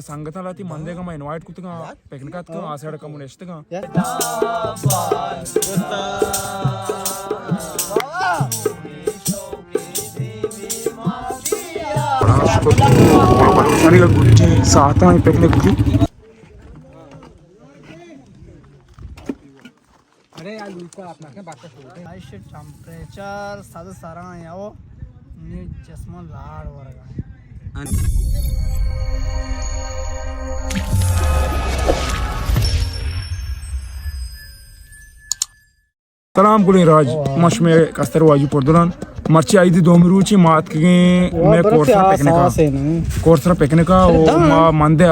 سنگتاں لاتی مندے گا ما انوائٹ کتگاں، پکنک اتکاں، آ سائیڈ کمو نشتگاں۔ ساری گٹی ساعتاں پکنک تھی۔ ارے یار، لوکا اپنا کیا بات ہے؟ ایش ٹمپریچر صد سرا ہے او، نی جسم لاڑ ورگا۔ سلام گلیں راج، ما شمے کستر واجو پردلان۔ مرچی عید دومی روچی ما اتکگیں مئے کورسرا پکنک ءَ۔ کورسرا پکنک ءَ او ما مندے،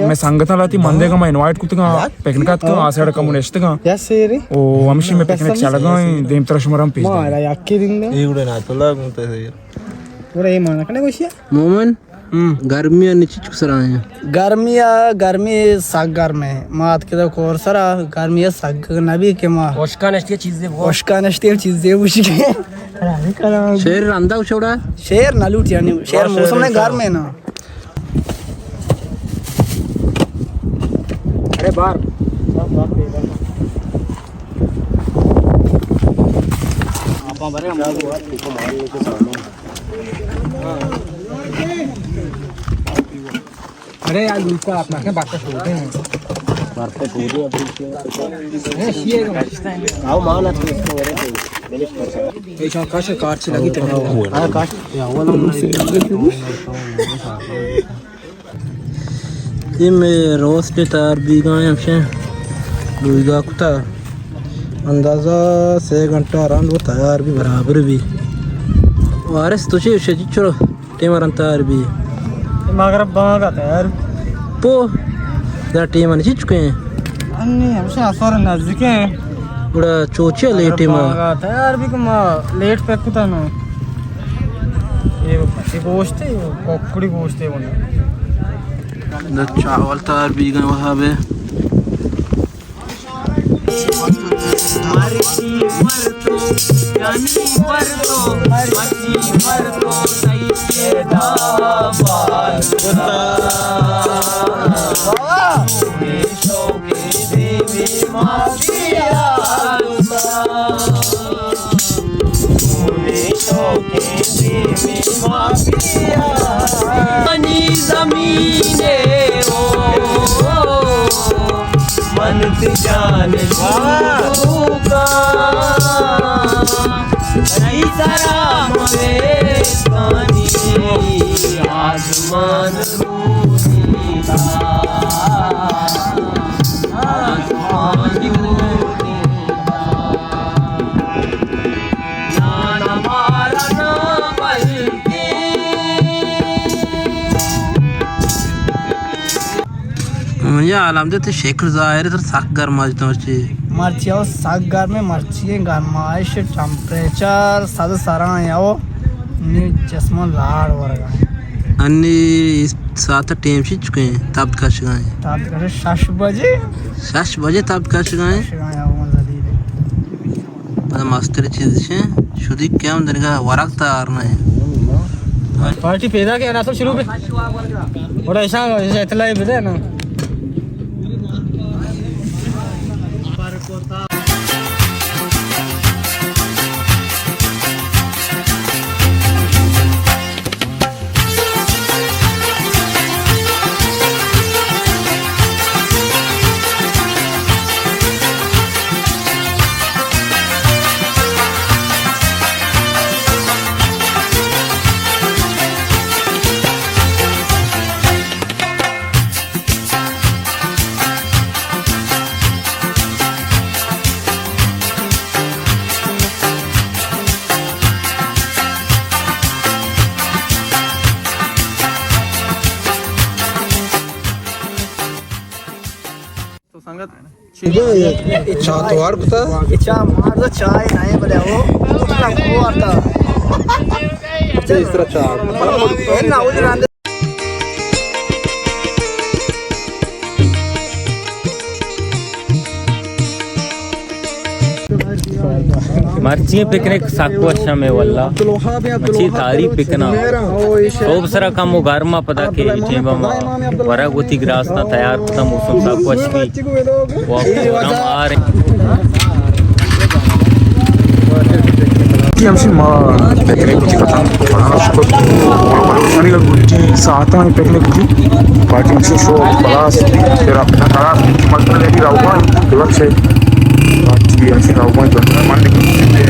مئے سنگتاں لاتی مندے گا ما انوائٹ کتگاں، پکنک ءَ اتکاں، آ سائیڈ کمو نشتگاں۔ او ہمشی مئے پکنک چلگا ایں، دیمترا شمارا ہم پیش داریں۔ اے گڑا ناتولا گوں تے۔ گڑا اے مانا کنے گوشیا؟ مومن، گرمی ءَ نی چچک سرا ایں؟ گرمی ءَ، گرمی سک گرم ایں۔ ما اتکیں کورسرا، گرمی ءَ سک نبی کہ ما ہشکا نشتی چیزے بگو۔ ہشکا نشتی چیزے بوشی کہ۔ شیر رندا چوڑا؟ شیر نہ لوٹ یعنی، شیر موسم میں گرم ایں نا۔ ارے بار۔ ارے یار، لوکا اپنا کیا بات ہے، چھوڑتے ہیں۔ بات ہے، چھوڑ دے ابھی۔ A share. آؤ، مال ہے تو اس کو میرے کو۔ ایشان کاش کارچ لگی تو۔ ہاں، کاش۔ اے مئے روسٹ تیار بیگا ایں، ہمشیں لوگا کتا۔ اندازہ سے گھنٹہ رند و تیار بی، برابر بی۔ وارث تو چی شجی چلو ٹیم رند تیار بی۔ مغرب بانگا تیار۔ پو، دا ٹیم انی چی چکے ہیں؟ انی ہمشہ اثر نزدیک ہیں۔ گڑا چوچی لیٹ ما۔ تیار بی کہ ما لیٹ پک کتا نا۔ اے، اے گوشتے، ککڑی گوشتے بنے۔ دا چاول تیار بیگا وہاں بے۔ مرچی پر تو، یعنی پر تو، مرچی پر تو سہی پیدا بال۔ منی زمین او، منت جان شوکا، تئی سرا مبیتانی آسمان۔ منی عالم دے تو شکل ظاہر ہے، تو سک گرم آج تو مرچی۔ مرچی او سک گرم ہے، مرچی گرمائش ٹمپریچر صد سرا ہے او۔ نی جسم لاڑ ورگا۔ انی ساعت ٹیم چی چکے ہیں؟ تپت کشگا ہیں۔ تپت کش شش بجے۔ شش بجے تپت کشگا ہیں۔ کشگا ہیں، او زدی دے۔ پدا مستر چیز شے، شدی کم درگا ورق تیار نہ ہے۔ پارٹی پیدا کے نا، سب شروع پہ۔ بڑا ایسا، ایسا اطلاع بدے نا۔ تو سنگت، چاہ تو وار کتا؟ چاہ مار تو چاہ نہیں بلے وہ اتنا کو آتا۔ اس طرح چاہ۔ مرچی پکنک سک وش ہمیں واللہ۔ مرچی تعریف بکنا۔ تو بسرا کم و گرما پدا کہ ٹیم ما ورگ وتی گراستاں تیار کتا، موسم سک وش بی۔ وقت آرام آر۔ ہمشی ما پکنک وتی ختم۔ بلوچستانی گٹی ساعتاں پکنک وتی۔ پارٹی ہمشی شو خلاص۔ پھر اپنا خلاص مطلب ہے کہ راوان بلوچ ہے۔ پارٹی ہمشی راوان من